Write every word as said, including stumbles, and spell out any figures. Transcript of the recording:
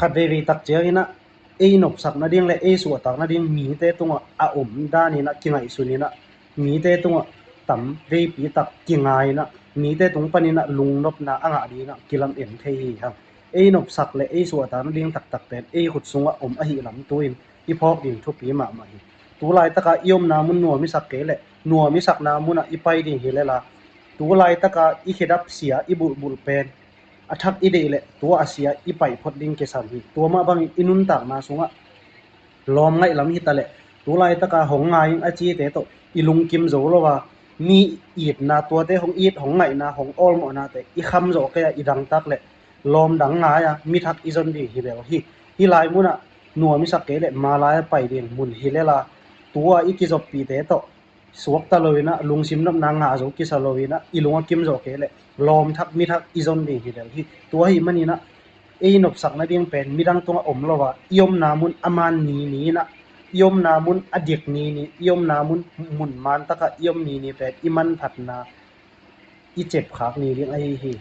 Khat veivei tak cianginah ei nopsak nading le ei suahtak nading mite tungah a om daninah kingaihsun inah, mite tungah tam veipi tak kingai inah, mite tung paninah lungnopna a ngah dinginah kilam en thei hi hang. Ei nopsak le ei suahtak nading taktak pen ei khut sungah om ahih lam tu-in i phawk ding thupi mahmah hi. Tulaitaka i omna mun nuam i sak kei leh nuam i sakna munah i pai ding hi lel a, tulaitaka i khedap sia i bulhbulh pen a thak i deih leh tua a sia i paih phot ding kisam hi. Tua mah bangin i nuntakna sungah lawm ngaihlam hitaleh tulaitaka hong ngai ing a cite tawh i lungkim zo lo a, mi itna, tuate hong it hong ngaihna hong awlmawhnate i kham zawh kei a i dangtak leh lawm dang ngai a mi thak i zon ding hi lel hi. Hih lai munah nuam i sak kei leh malai a pai ding mun hi lel a, tua i kizoppihte tawh suakta loinah lungsim nopna ngah zo kisa loinah i lung a kim zawh kei leh lawm thak mi thak i zon ding hi lel hi. Tua ahih maninah ei nopsak nading pen midang tungah om lo a, i omna mun a man nini inah, i omna mun a dik nini, i omna mun mun man takah i om nini pen i manphatna i cepkhak ni ding ahi hi.